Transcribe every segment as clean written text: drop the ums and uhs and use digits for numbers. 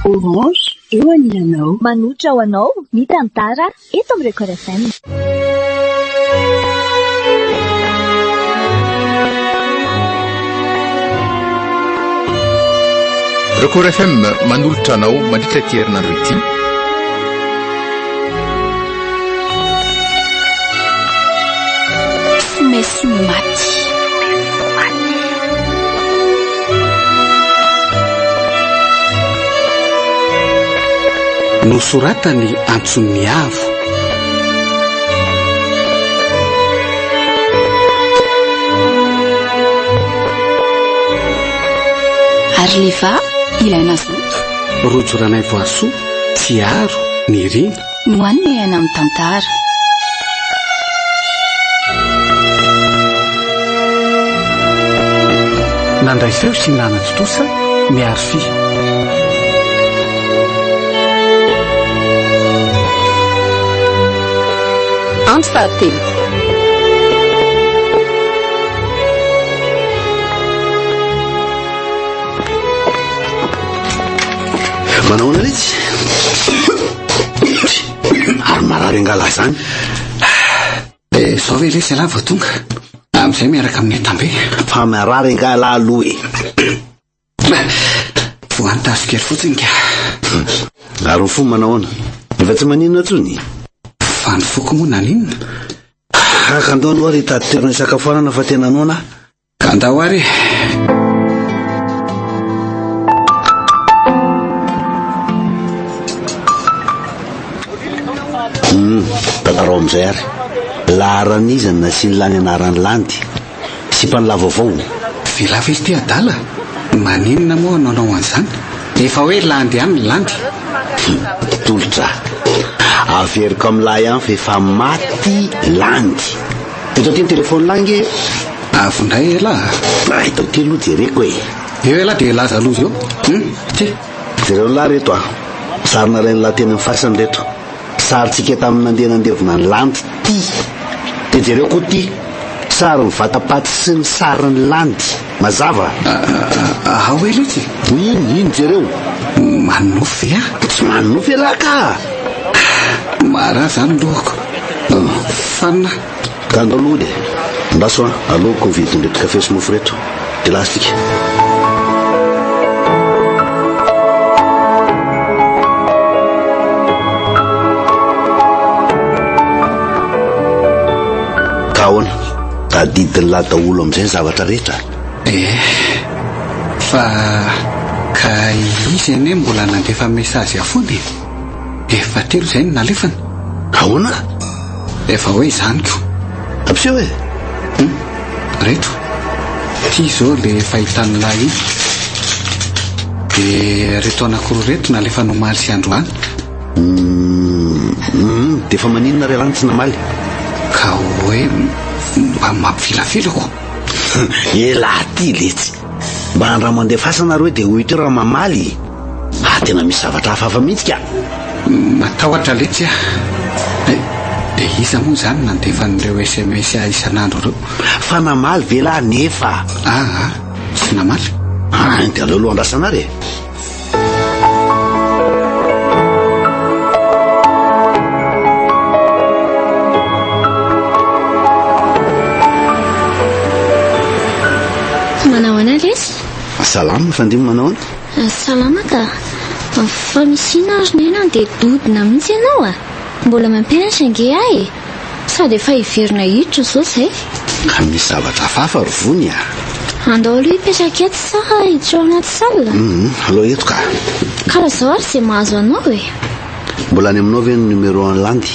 Orange, eo anilanao. Manotra ho anao ny tantara eto amin'ny Record FM. Record FM manolotra anao mandritra ity herinandro ity. Somesy maty. Nosoratany antson'ny avo. Ary Liva, ilaina zoto. Rojo Ranaivoarisoa, Tsiaro, Nirina. No hanome aina amin'ny tantara. Nandray feo sy nanatontosa ny Arfi. Andro fahatelo. Manao ahoana letsy? Ary marary angaha lahy izany? Eh, zao ve lesy ialahy vao tonga? Amin'izay miaraka amin'ny entam-be. Fa marary angaha lahy aloha e? Voan'ny tazo kely fotsiny ka. Ary ny fo manao ahoana? Efa tsy maninona intsony? Fa ny foko moa naninona? Ah, ka andao aloha ary hitady toerana hisakafoanana fa tena noana aho. Andao ary e. Hum, tantarao amin'izay ary. Laharan'iza no nasian'i Lany anaran'i Landy? Sipan'i Lahy vaovao. Velà ve ity adala? Maninona moa no hanao an'izany? Efa hoe Landy ihany ny Landy. Hum, tolotra. Averiko amin'i Lahy ihany fa efa maty Landy. Eto aty ny telephone lahy nge. Avy indray elah a. Ah, eto aty aloha jereko e. Eo elah dia laza loza eo. Hum, ty. Jereo lahy reto a. Sary nalain'ny lahy teny amin'ny fasana reto. Sarintsika tamin'ny nandeha nandevina ny landy ty. Dia jereo koa ty. Sarin'ny vatapaty sy ny sarin'ny landy. Mazava? Ao e letsy. Iny, iny jereo. Manonofy ve aho? Tsy manonofy elah ka. Marary zany lohako. Fanina. Ka andao aloha e. Andraso an, aloako ny vidin'ireto kafe sy mofo ireto. Dia lasa tsika. Ka ahoana? Tadidin'ny lahy daholo amin'izay ny zavatra rehetra? Eh, fa ka izy anie mbola nandefa message ahy foana e. Efa telo izay no nalefany. Ahoana? Efa hoe izany ko. Ampiseho e! Hum, reto. Ity izao le efa hitan'ny lahy iny. Dia reto anankiroa reto nalefany omaly sy androany. Hum, hum, dia efa maninona ry lahy no tsy namaly? Ka hoe mba mampifilafila ko. Elah ty letsy. Mba andramo andefasana ary hoe dia ho hita eo raha mamaly. Ah, tena misy zavatra hafahafa mihitsy ka. Matahotra letsy aho. Eh, dia iza moa izany nandefa an'ireo sms ahy isan'andro ireo? Fa namaly ve lahy nefa? Ah, ah, tsy namaly. Ah, dia aleo aloha andrasana ary e. Manao ahoana lesy? Salama Fandimby, manao ahoana? Salama ka. Fa misy inona ary nena dia dodona mihitsy ianao a? Mbola mampianatra ange ahy e! Sady efa hiverina hiditra izao izay. Ka misy zavatra hafahafa ry Vony a! Andao aloha hipetraka eto sa hiditra ao anaty salle? Hum, aleo eto ka. Ka raha izao ary izay mahazo anao e! Mbola any aminao ve ny numéro an'i Landy?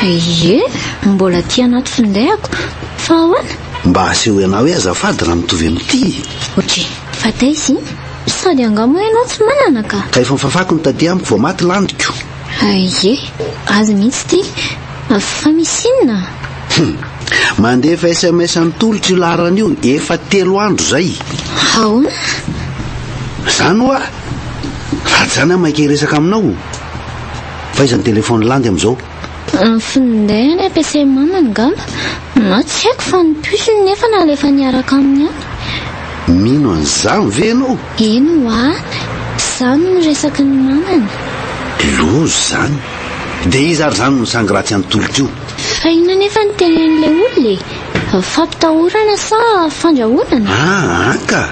Ie, mbola aty anaty findaiko. Fa ahoana? Mba asehoy anah hoe azafady raha mitovy amin'ity. Ok, fa taiza iny? Sady angaha moa ianao tsy manana ka? Ka efa nifafako ny taty amiko vao maty Landiko. Ie, azy mihitsy ity. Fa misy inona? Hum. Mandefa sms an'i Tolotra io laharana io efa telo andro izay. Ahoana? Izany hoa? Raha tsy izany aho maika hiresaka aminao. Fa aiza ny telefaon'i Landy amin'izao? Ny finday any ampiasain'i mamany angamba. Na tsy haiko fa ny puce-ny nefa nalefa niaraka aminy any. Mino an'izany ve ianao? Eny hoa. Izany no resaky ny mamany. Loza izany. Dia iza ary izany no nisangy ratsy an'i Tolotra io? Fa inona anefa no tenenin'ilay olona e? Fampitahorana sa fandrahonana? Ah, an ka!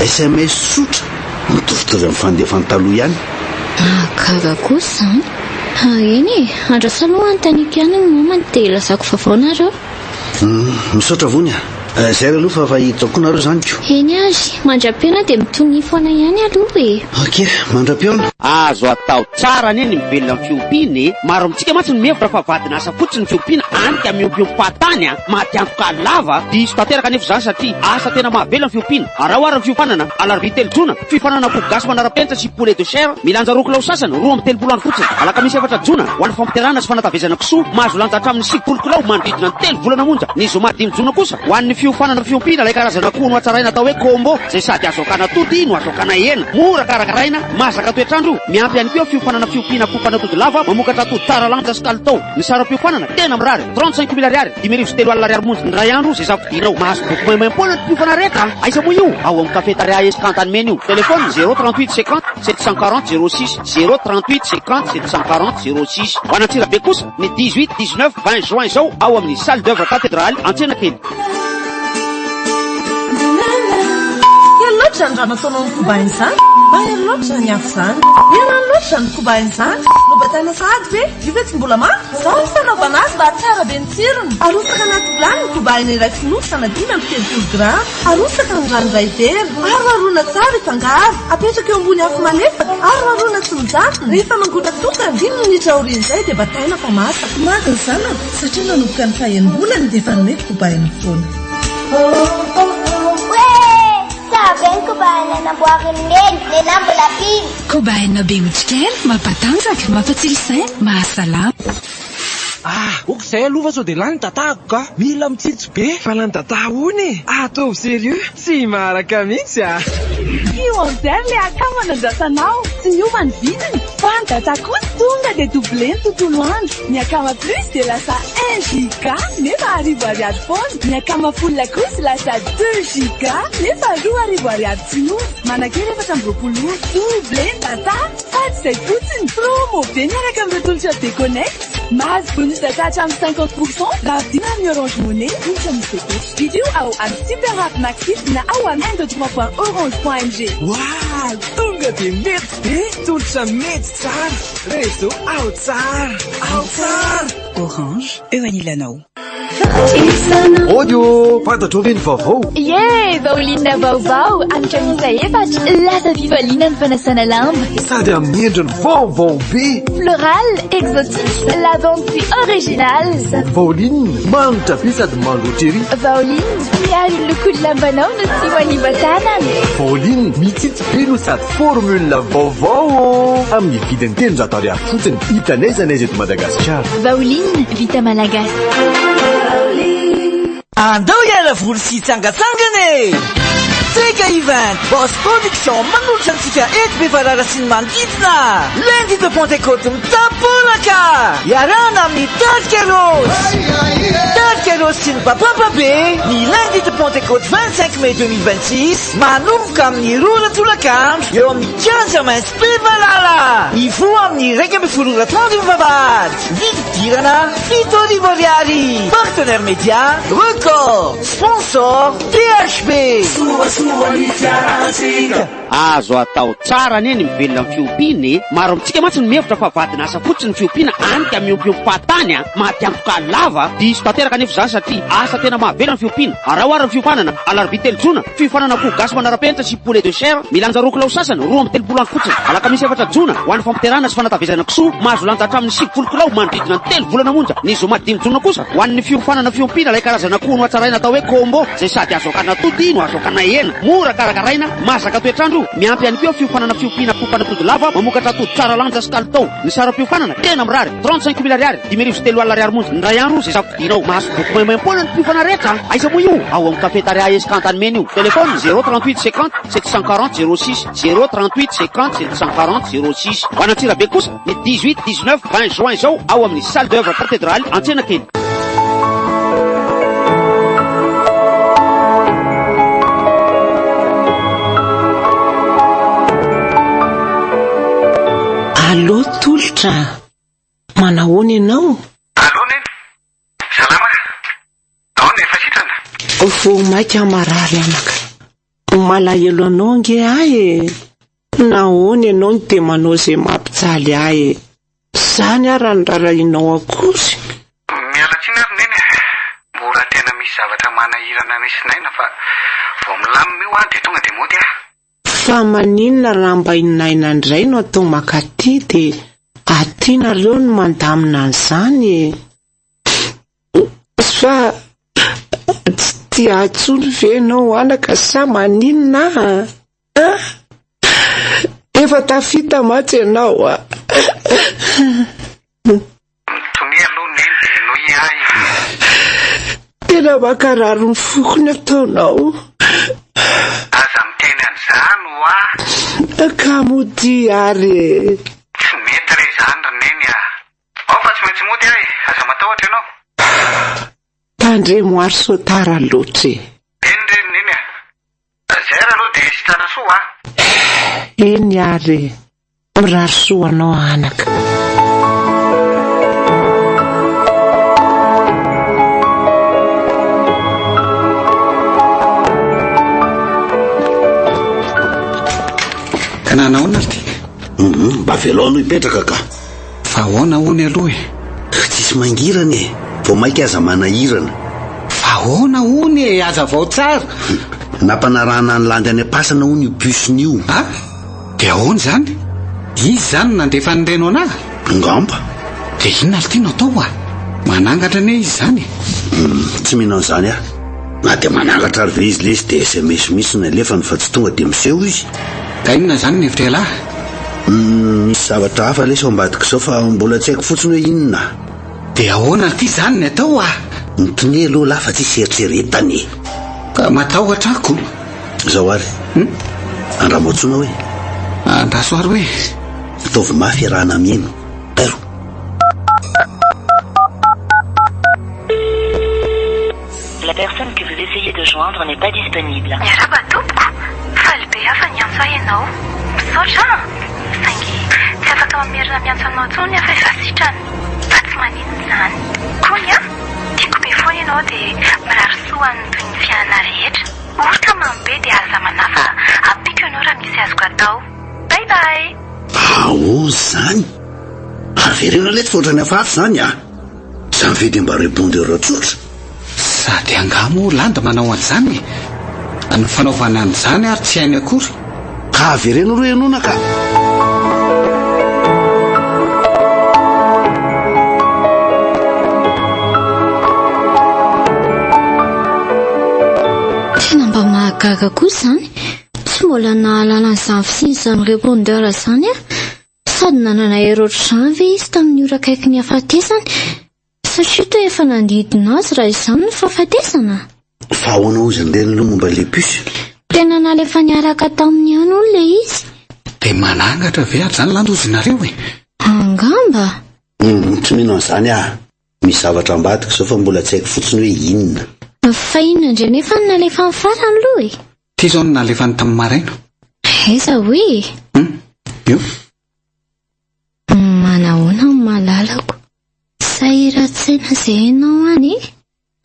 Sms tsotra, mitovitovy amin'ny fandefany taloha ihany. Mahagaga kosa izany. Eny e, andraso aloha anontaniako ihany ny mamany dia lazako vaovao nareo. Hum, misaotra Vony a. Zay ary aloha fa fa hiditra koa nareo zany ko. Eny ary, mandra-pihaona dia mitonia foana ihany aloha e. Ok, mandra-pihaona. Azo atao tsara anie ny mivelona amin'ny fiompiana e! Maro amintsika mantsy no mihevitra fa vadin'asa fotsiny ny fiompiana, any ka miompiompy fahatany a! Maty antoka lava! Diso tanteraka anefa izany satria asa tena mahavelona ny fiompiana. Araho ary ny fiofanana, alarobia 3 jona, fiofanana akoho gasy manara-penitra sy poulet de chair, milanja 2 kilao sasany, 32 andro fotsiny. Alakamisy 4 jona, ho an'ny fampiterahana sy fanatavezana kisoa, mahazo lanja hatramin'ny 90 kilao manodidina ny telo volana monja. Ny zoma 5 jona kosa, ho an'ny fiofanana fiompiana ilay karazana akoho nohatsaraina atao hoe combo, izay sady azo akana atody no azo akana hena. Mora karakaraina, mahazaka toetr'andro io. Miampy ihany koa fiofanana fiompiana akoho mpanatody lava, mamokatra atody tsara lanja sy kalitao. Ny saram-piofanana, tena mirary, 35 mille ariary, 3500 ariary monja, ny iray andro izay safidinao. Mahazo boky maimaimpoana ny mpiofana rehetra a! Aiza moa io? Ao amin'ny Cafetaria Esca Antanimena io. Téléphone, 0 38 50 740 06, 0 38 50 740 06. Ho an'Antsirabe kosa, ny 18, 19, 20 juin izao, ao amin'ny Salle d'oeuvre Cathédrale Antsenakely. Kely loatra ny rano ataonao ny koba izany. Mahery loatra izany afo izany. Mihena loatra ny koba izany. Nobataina sahady ve? Io ve tsy mbola manta? Izao ny fanaovana azy mba hahatsara be ny tsirony. Arotsaka anaty vilany ny koba aina iray fonosana 35 grama. Arotsaka ny rano iray vera. Aroharoana tsara hifangaro. Apetraka eo ambony afo malefaka. Aroharoana tsy mijanona. Rehefa mangotrakotraka, dimy minitra aorian'izay dia bataina fa masaka. Maty ny zanako satria nanomboka ny fahenim-bolany dia efa nomeko koba aina foana. Oee! Tsara be ny koba aina namboarin'i Neny, nenahy mbola mpino. Koba aina be otrikaina, mampatanjaka, mampatsilo saina, mahasalama. Ah! Ok izay aloha fa sao dia lany data-ko ka! Mila mitsitsy be! Fa lany data ahoana e? Ataovy sérieux! Tsy maharaka mihitsy ah! Io amizay ry le akama nandrasanao, tsy miova ny vidiny fa ny data kosa tonga dia doubler ny tontolo andro. Ny akama plus dia lasa un giga nefa arivo ariary foana, ny akama full kosa lasa deux giga nefa 2000 ariary tsy miova. Manakely 24 ora, doubler ny data sady izay fotsiny. Promo be miaraka amin'ireo tolotra Bconnect. Mahazo bonus data hatramin'ny 50 pour cent raha vidiana amin'ny Orange Money tolotra misy fepetra. Vidio ao amin'ny Super App Maxit na ao amin'ny un deux trois point orange point mg. Waouh! Tonga dia mety be! Tolotra mety tsara! Réseau ao tsara! Ao tsara! Orange, eo anilanao. Audio! Fantatrao ve ny vaovao? Ie! Vaolinina vaovao, hanitra miisa efatra, lasa fifaliana ny fanasana lamba. Sady amin'ny endriny vaovao be! Floral, exotique, lavande sy original. Vaolinina, manitra be sady maloto ery. Vaolinina, miaro ny lokon'ny lambanao no tsy manimba tanana. Vaolinina, mitsitsy be no sady formule vaovao! Amin'ny vidiny 300 ariary fotsiny, hita n'aiza n'aiza eto Madagasikara. Vaolinina, vita malagasy. Andao hiala voly sy hitsangatsangana e! Teka Event, Boss Production manolotra antsika eto Bevalala sy ny manodidina! Lundi de Pentecôte mitapolaka! Iarahana amin'ny Tarika Rose! Tarika Rose sy ny Bapapa Be ny lundi de Pentecôte 25 mai 2026 manomboka amin'ny 2 ora tolakandro eo amin'ny Kianja Maitso Bevalala! Hivoha amin'ny 11 ora atoandro ny vavahady! Vidim-pidirana 7000 ariary! Partenaire média Record! Sponsor THB! Soasoa ny fiarahantsika. Azo atao tsara anie ny mivelona amin'ny fiompiana e! Maro amintsika mantsy no mihevitra fa vadin'asa fotsiny ny fiompiana, any ka miompiompy fahatany a! Maty antoka lava! Diso tanteraka anefa izany satria asa tena mahavelona ny fiompiana. Araho ary ny fiofanana, alarobia 3 jona, fiofanana akoho gasy manara-penitra sy poulet de chair, milanja 2 kilao sasany, 32 andro fotsiny. Alakamisy 4 jona, ho an'ny fampiterahana sy fanatavezana kisoa, mahazo lanja hatramin'ny 90 kilao manodidina ny telo volana monja. Ny zoma 5 jona kosa, ho an'ny fiofanana fiompiana ilay karazana akoho nohatsaraina atao hoe combo, izay sady azo akana atody no azo akana hena. Mora karakaraina, mahazaka toetr'andro io. Miampy ihany koa fiofanana fiompiana akoho mpanatody lava, mamokatra atody tsara lanja sy kalitao. Ny saram-piofanana, tena mirary, 35 mille ariary, 3500 ariary monja. Ny iray andro izay safidinao. Mahazo boky maimaimpoana ny mpiofana rehetra a! Aiza moa io? Ao amin'ny Cafetaria Esca Antanimena io. Téléphone, 0 38 50 740 06, 0 38 50 740 06. Ho an'Antsirabe kosa, ny 18, 19, 20 juin izao, ao amin'ny Salle d'oeuvre Cathédrale Antsenakely. Allô Tolotra a! Manahoana ianao? Allô Neny! Salama! Ahoana, efa sitrana? Vao mainka marary anaka. Malahelo anao ange ahy e! Nahoana ianao no dia manao izay mampijaly ahy e? Izany ara no rarahinao akory? Miala tsiny ary Neny a! Mbola tena misy zavatra manahirana anay sy Naina fa vao milamina io aho dia tonga dia mody aho. Fa maninona raha mba i Naina indray no atao mankaty dia aty nareo no mandamina an'izany e? Sa tsy tia ahy intsony ve ianao anaka sa maninona a? Efa tafita mantsy ianao a! Mitonia aloha Neny dia henoy ahy e. Tena mankarary ny foko ny ataonao. Aza miteny an'izany hoa. Ka modia ary e. Tsy mety re izany ry Neny a. Ao fa tsy maintsy mody aho e, aza matahotra ianao. Tandremo ary sao tara loatra e. Eny re ry Neny a. Zay ary aloha dia sitrana soa a. Eny ary e. Mirary soa anao anaka. Ka nanahoana ry ty? Hum, mba avelao aloha hipetraka ka. Fa ahoana hono aloha e? Tsisy mangirana e, vao maika aza manahirana. Fa ahoana hono e, hazavao tsara. Nampanarahana an'i Landy any am-pasana hono io puce-ny io. Ah? Dia ahoana izany? Izy izany no nandefa an'ireny ho anah? Angamba. Dia inona ry ty no atao a? Manangatra anie izy izany e. Hum, tsy mino an'izany aho. Na dia manangatra ary ve izy lesy dia sms mihitsy no alefany fa tsy tonga dia miseho izy. Ka inona izany ny hevitr'ialahy? Hum, misy zavatra hafa lesy ao ambadik'izao fa mbola tsy haiko fotsiny hoe inona. Dia ahoana ry ty izany ny atao a? Mitonia aloha lahy fa tsisy eritreretana e. Ka matahotra aho ko. Izao ary. Hum? Andramo antsoina hoe. Andraso ary hoe. Ataovy mafy iarahana mihaino. Tairo. La personne que vous essayez de joindre n'est pas disponible. Miarahaba tompoko! Faly be aho fa niantso ahy ianao. Misaotra an! Saingy tsy afaka mamerina miantso anao intsony aho fa efa sitrana. Fa tsy maninona izany. Kony an! Tiako be foana ianao dia mirary soa ho an'ny tohin'ny fiainana rehetra. Oroka mamy be dia aza manahy fa ampiako ianao raha misy azoko atao. Bye bye! Ahoana izany? Avereno letsy fa ohatran'ny hafahafa izany a! Izany ve dia mba rebondeur tsotra? Sady angaha moa Landy manao an'izany e? Ny fanaovana an'izany ary tsy hainy akory. Ka avereno aloha ianona ka! Tena mba mahagaga koa izany. Tsy mbola nahalala an'izany fisian'izany répondeur izany aho. Sady nanana hery ohatr'izany ve izy tamin'ny ora akaiky ny hahafatesany? Satria toa efa nandidina azy raha izany ny fahafatesana? Fa ahoana hozy ny reniny aloha momba ilay puce? Tena nalefa niaraka taminy ihany hono ilay izy. Dia manangatra ve ary izany landy hozy nareo e? Angamba. Humm, tsy mino an'izany aho. Misy zavatra ambadika izao fa mbola tsy haiko fotsiny hoe inona. Fa inona indray nefa no nalefany farany aloha e? Ity izao no nalefany tamin'ny maraina. Aiza hoe? Humm, io. Manahoana ny malalako? Sahiran-tsaina izay ianao any e?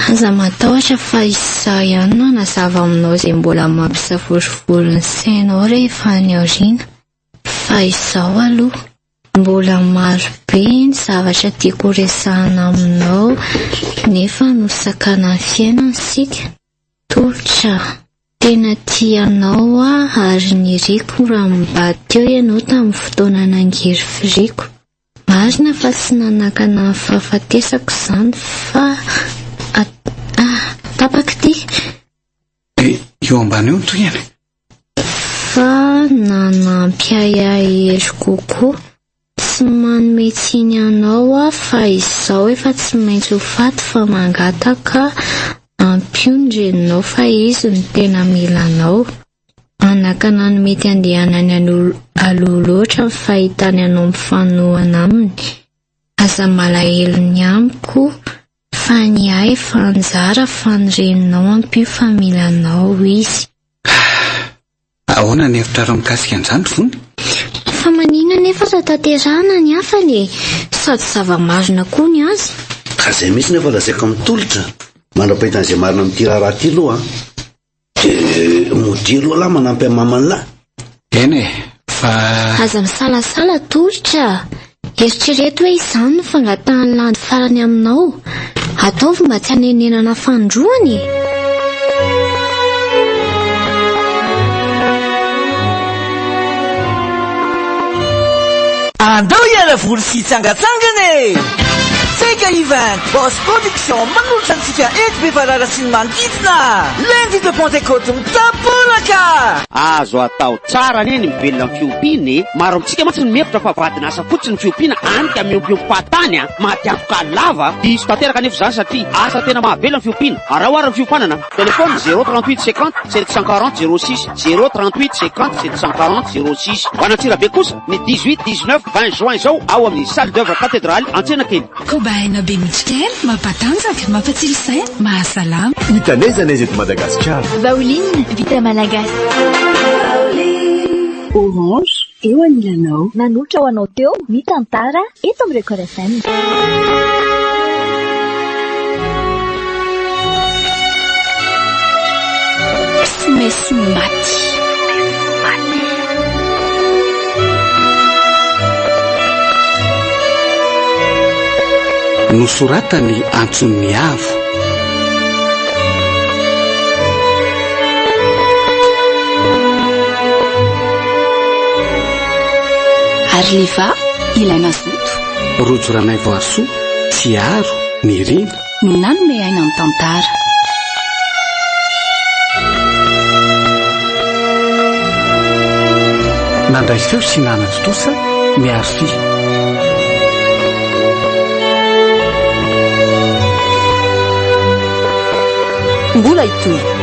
Aza matahotra fa izaho ihany no hanazava aminao izay mbola mampisavorovoro ny sainao rehefa any aoriana. Fa izao aloha, mbola maro be ny zavatra tiako horesahana aminao nefa nosakanan'ny fiainana isika. Tolotra, tena tia anao aho ary niriko raha mba teo ianao tamin'ny fotoana nangirifiriako. Marina fa tsy nanakana ny fahafatesako izany fa ah, tapaka ity. Eo ambany eo ny tohiny. Fa nanampy ahy hahery kokoa. Tsy manome tsiny anao aho fa izaho efa tsy maintsy ho faty fa mangataka ampio ny reninao fa izy no tena mila anao. Hanakana ny mety handehanany aloha loatra ny fahitany anao mifanohana aminy. Aza malahelo ny amiko fa ny ahy efa anjara fa ny reninao ampio fa mila anao izy. Ahoana ny hevitrareo mikasika an'izany ry Vony? Fa maninona anefa? anefa raha tanterahana ny hafany e! Sady zava-marina koa ny azy. Ka izay mihitsy no efa lazaiko amin'ny Tolotra, mandra-pahita an'izay marina amin'ity raharaha ity aloha an! Dia modia aloha lahy manampy an'i maman'lahy. Eny e, fa. Aza misalasala Tolotra a! Eritrereto hoe izany no fangatahan'i Landy farany aminao. Ataovy mba tsy hanenenana fanindroany e! Andao hiala voly sy hitsangatsangana e! Sega Event, Boss Production manolotra antsika eto Bevalala sy ny manodidina! Lundi de Pentecôte mitapolaka! Azo atao tsara anie ny mivelona amin'ny fiompiana e! Maro amintsika mantsy no mihevitra fa vadin'asa fotsiny ny fiompiana, any ka miompiompy fahatany a! Maty antoka lava! Diso tanteraka anefa izany satria asa tena mahavelona ny fiompiana. Araho ary ny fiofanana. Téléphone, 0 38 50 740 06, 0 38 50 740 06. Ho an'Antsirabe kosa, ny 18, 19, 20 juin izao ao amin'ny Salle d'oeuvre Cathédrale Antsenakely. Kobaina be mitrikely, mampatanjaka, mampatsilo saina, mahasalama. Hita n'aiza n'aiza eto Madagasikara. Vaoline, vita malagasy. Orange, eo anilanao. Nanolotra ho anao teo ny tantara eto amin'ny Record FM. Somesomaty. Nosoratan'i Antson'ny Avo. Ary Liva, ilaina zoto. Rojo Ranaivoarisoa, Tsiaro, Nirina. No nanome aina ny tantara. Nandray feo sy nanatontosa ny Arfi. Mbola hitohy.